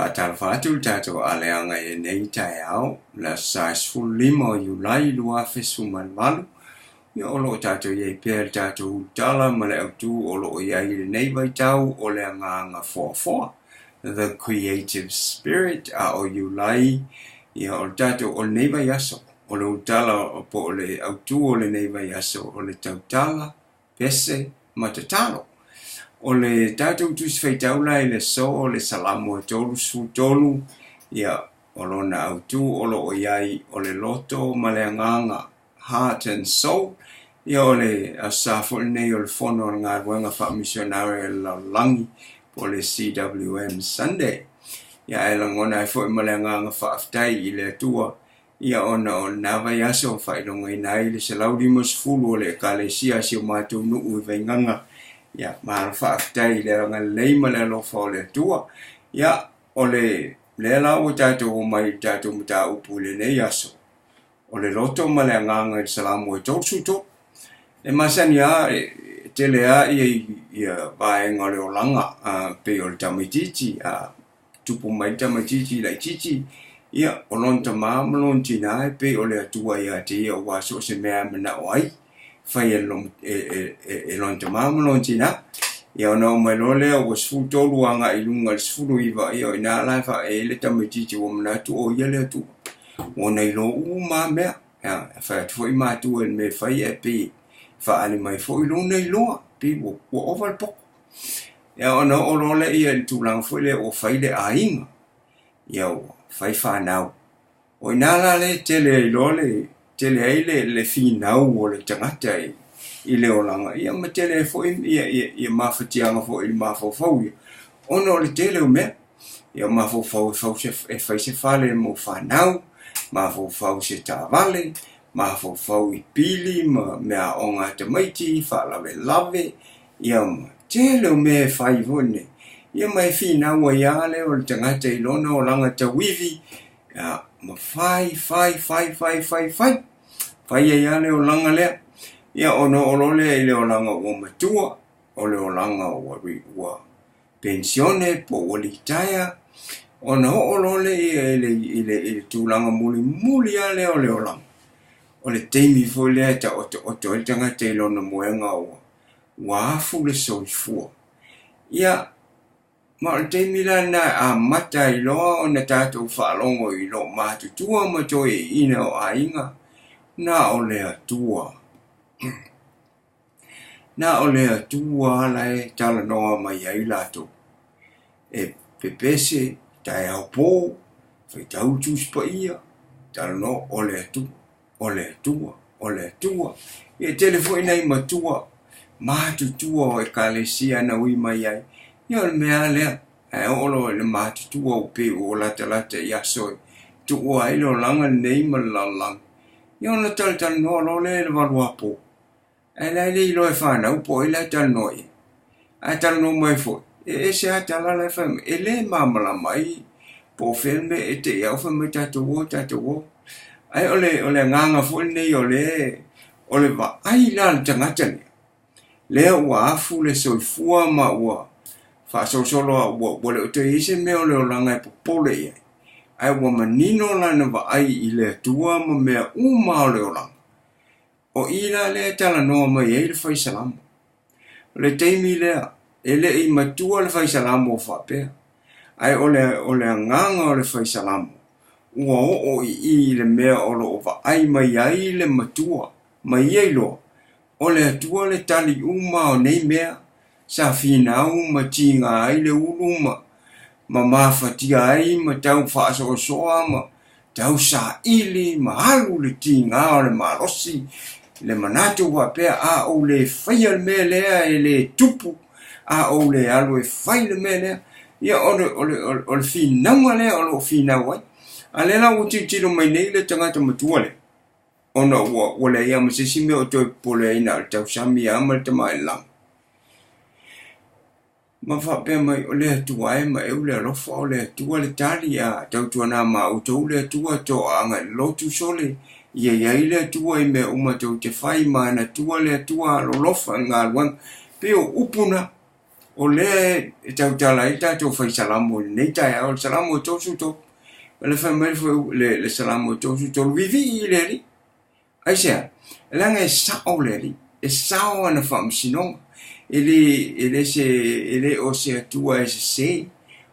Faatalofa atu le tatou aleaga i lenei taeao, le aso Sa 15 o Iulai 2018. Ia o lo o tatou i ai pea i le tatou ulutala ma le autu o lo o i ai i lenei vaitau o le agaga foafoa, the creative spirit, a o Iulai, ia o le tatou, o lenei vaiaso, o le ulutala po o le autu o lenei vaiaso o le tautala, pese ma tatalo. O le tatou Tusi Faitau la i le aso o le Salamo e 33, ia, o lona autu o lo o i ai o le loto ma le agaga, heart and soul. Ia, o le Aso Sa foi lenei o le Fono a le Galuega Faamisionare a le Lalolagi, po o le CWM Sunday. Ia, ae lagona ai foi ma le agaga faafetai i le Atua Ia ona o lena vaiaso faailogaina ai le 150 o le Ekalesia a si o matou nuu i Vaigaga. Ia, malo faafetai i le agalelei ma le alofa o le Atua. Ia, o le lea la ua tatou omai i le tatou mataupu i lenei aso, o le loto ma le agaga i le Salamo e 33. E masani lava, e tele lava ia, ia vaega o le olaga, a, pei o le tamaitiiti, a, tupu mai le tamaitiiti laitiiti, ia, o lona tamā ma lona tinā e pei o le Atua ia te ia aua so o se mea e manao ai, fai e, e, e, e, e lona tamā ma lona tinā. Ia ona oo mai loa lea ua 13 agai i luga i le 19, ia o i ina la e faaee ai le tamaitiiti ua manatu o ia le Atua. Ua ona iloa uma lava mea. Ia, e fai atu foi matua i le mea e fai ae pei e faaali mai foi lona iloa, pei ua, ua ova le poto. Ia ona oo loa lea i le tulaga foi lea ua fai le aiga, ia ua fai fanau. O i ina la lea e tele ai loa le tele ai le, le finau o le tagata i, i le olaga, ia ma tele ai foi ia, ia, ia mafatiaga foi i le mafaufau ia, ona o le tele o mea. Ia mafaufau e, fau se, e fai se fale mo fanau, mafaufau i se taavale, mafaufau i pili ma meaaoga a tamaiti, faalavelave, Ia ma tele o mea e fai foi nei. Ia ma e finau ai lava lea o le tagata i lona olaga tauivi, ia, ma fai, fai, fai, fai, fai, fai. Fai ai lava le olaga lea. Ia ona oo loa lea i le olaga ua matua, o le olaga ua, ua penisione po ua litaea, ona oo loa lea i le, i le, i le tulaga mulimuli lava lea o le olaga. O le taimi foi lea e taotooto ai le tagata i lona moega ua ua afu le soifua. Ia, ma o le taimi la lena e amata ai loa ona tatou faalogo i loomatutua ma toeaiina o aiga, na o le Atua. Na o le Atua la e talanoa mai ai latou. E pepese, taeao po, faitau le Tusi Paia, talanoa o le Atua. O le Atua, o le Atua. Ia e tele foi nai matua matutua o ekalesia na ui mai ai. Ia o le mea lava lea, ae oo loa i le matutua ua pei ua latalata i aso e tuua ai le olaga lenei ma le lalolagi, ia ona talatalanoa loa lea i le valuapo. Ae la e le iloa e fanau po o ai la e talanoa i ai. Ae talanoa mai foi, e ese lava tala la e fai mai, e le malamalama ai po o fea le mea e te i au fai mai tatou o, tatou o. Ae o le, o le agaga foi lenei o le, o le vaai la a le tagata lea, lea ua afu le soifua ma ua faasolosolo a ua, ua le o toe i ai se mea o le olaga e popole i ai, ae ua manino lana vaai i le Atua ma mea uma o le olaga. O i la lea e talanoa mai ai le fai salamo. O le taimi lea, e le i matua le fai salamo faapea, ae o le, o le agaga o le fai salamo, ua oo i i i le mea o lo o vaai mai ai le matua, ma ia iloa, o le Atua le tali uma o nei mea sa finau ma tiga ai le ulu ma, ma mafatia ai ma tau faasoasoa ma tau saili ma alu le tiga o le malosi, le manatu faapea, a ou le faia le mea lea e le tupu, a ou le alu e fai le mea lea. Ia, o le, o le, o le finauga lea o lo o finau ai. A lea la ua tilotilo mai nei le tagata matua lea, ona ua, ua leai lava ma se isi mea o toe popole ai na o le tausami lava ma le tamailaga. Ma faapea mai, O le Atua e ma eu le alofa, o le Atua le tali, a tautuana ma outou le Atua, toaaga i le lotu sole, ia i ai le Atua i mea uma tou te fai, manatua le Atua, alolofa i galuega. Pei o upu na. O lea e tautala ai le tatou fai Salamo i lenei taeao, o le Salamo e 33. O le fai mai le Salamo e 33, vivii i le Alii. Aisea? Leaga e sao le Alii, e sao ana faamasinoga. E le o se Atua e sese,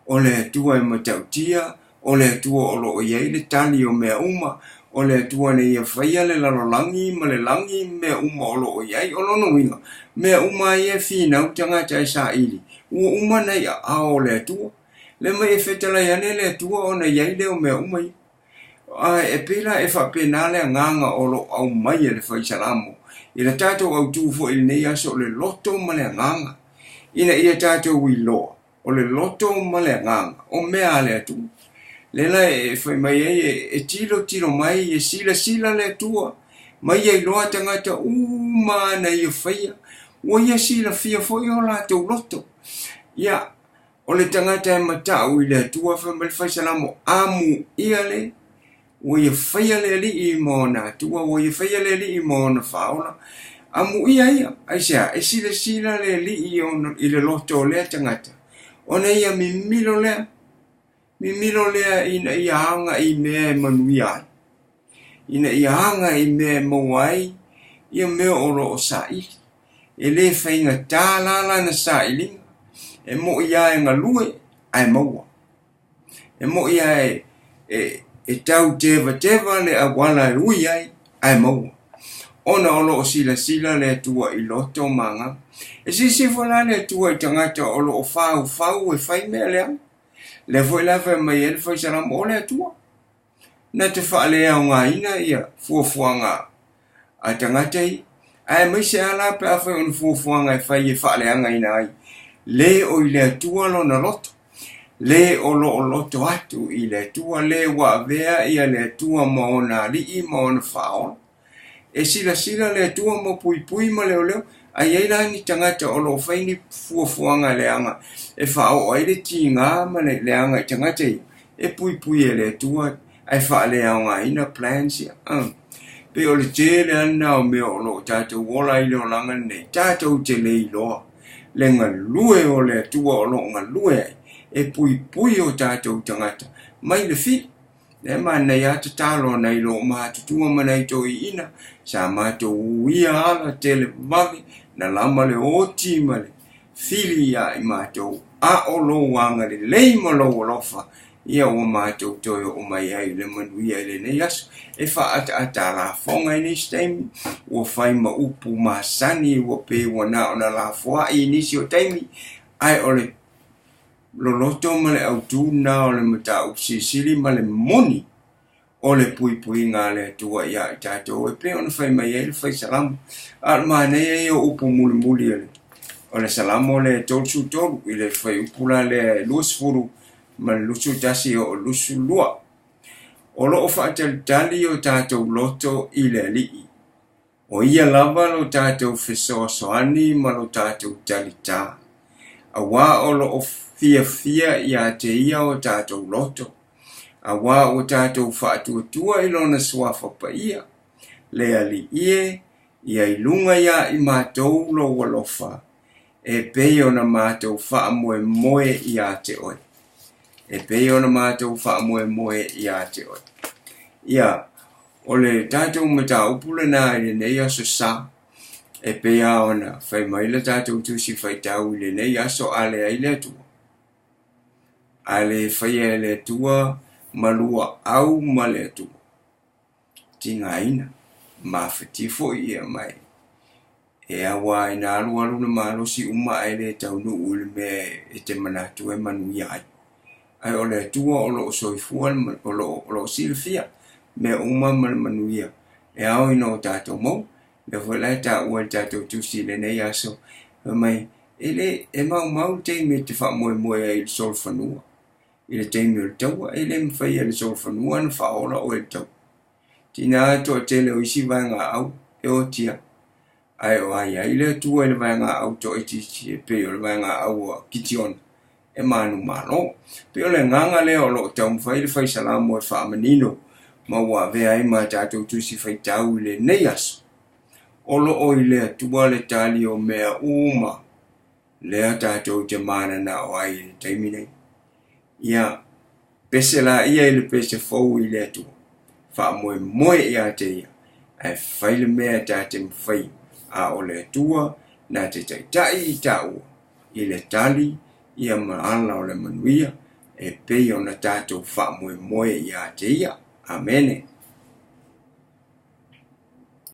o le Atua e matautia, o le Atua o loo i ai le tali o mea uma, o le Atua na ia faia le lalolagi ma le lagi mea uma o loo i ai. O lona uiga, mea uma ia e finau tagata e saili, ua uma na i aao o le Atua. Le mai e fetalai ane le Atua ona i ai lea o mea uma ia. Ae e pei la e faapena le agaga o loo aumai e le fai Salamo i le tatou autū foi i lenei aso, o le loto ma le agaga, ina ia tatou iloa o le loto ma le agaga o mea a le Atua. Le la e fai mai ai e tilotilo mai, e silasila le Atua ma ia iloa tagata uma na ia faia, ua ia silafia foi o latou loto. Ia, o le tagata e matau i le Atua, fai mai le fai Salamo, amu ia le, ua ia faia le Alii ma ona Atua, ua ia faia le Alii ma ona faaola. Amu ia ia, aisea, e silasila le Alii i le loto o lea tagata, ona ia mimilo lea ina ia aga i mea e manuia ai, ina ia aga i mea e maua ai ia mea o loo saili. E le faigata la lana sailiga, e moi lava e galue ae maua, e moi lava e tau tevateva le auala e ui ai ae maua, ona o loo silasila le Atua i loto ma agaga. E silasila foi la le Atua i tagata o loo faufau e fai mea leaga. Lea foi la fai mai ai le fai Salamo, o le Atua na te faaleaogaina ia fuafuaga a tagata ia, ae maise a la pe afai ona fuafuaga e fai e faaleagaina ai, le o i le Atua lona loto, le o loo loto atu i le Atua, le ua avea ia le Atua ma ona alii ma ona faaola. E silasila le Atua ma puipui ma leoleo, ae i ai la ni tagata o loo fai ni fuafuaga leaga e faaoo ai le tiga ma le leaga i tagata ia, e puipui e le Atua ae faaleaogaina plans ia. Pei o le tele lena o mea o loo tatou ola ai le olaga lenei, tatou te le iloa le galue o le Atua o loo galue ai e puipui o tatou tagata mai le fili. Le manaia a tatalo nai loo matutua ma nai toeaiina, sa matou uia ala tele vave na lama le oti ma le fili ia i matou, a o lou agalelei ma lou alofa ia ua matou toe oo mai ai le manuia i lenei aso. E faaataata lafoga i nisi taimi, ua fai ma upu masani, ua pei ua na ona lafoai i nisi o taimi, ae o le loloto ma le autū na o le mataupu silisili ma le moni o le puipuiga a le Atua ia i tatou, e pei ona fai mai ai le fai Salamo. A o le manaia ia o upu mulimuli o le Salamo le 33 i le fai upu la lea 20 ma le 21 o 22. O loo faatalitali o tatou loto i le Alii, o ia lava lo tatou fesoasoani ma lo tatou talitā, auā o loo fiafia ia te ia o tatou loto, auā ua tatou faatuatua i lona suafa paia, le Alii e, ia i luga ia i matou lou alofa, e pei ona matou faamoemoe ia te oe. E pei ona matou faamoemoe ia te oe. Ia, o le tatou mataupu lena i lenei aso sa, e pei lava ona fai mai le tatou tusi faitau i lenei aso, a leai le Atua, a le faia e le Atua malua au ma le Atua, tigaina, mafatia foi ia mai. E aua ina alualu le malosi uma ae le taunuu i le mea e te manatu e manuia ai. Ae o le Atua o loo soifua, o loo silafia mea uma ma le manuia e ao ina o tatou maua. Lea foi la e taua i le tatou tusi i lenei aso, fai mai, e le e maumau le taimi e te faamoemoe ai i le solofanua i le taimi o le taua, e le mafai e le solofanua ona faaola oe i le taua. Tina toatele o isi vaegaau e otia, ae o ai ai le Atua i le vaegaau toaitiiti e pei o le vaegaau a Kitiona e manumalo. Pei o le agaga lea o loo taumafai le fai Salamo e faamanino ma ua avea ai ma tatou tusi faitau i lenei aso. O loo i le Atua le tali o mea uma. Lea tatou te mananao ai i le taimi nei. Ia pese laia i le pese fou i le Atua, faamoemoe ia te Ia, ae fai le mea ta te mafaia, a o le Atua na te taitai i taua i le tali ia ma ala o le manuia e pei ona tatou faamoemoe ia te Ia. Amene.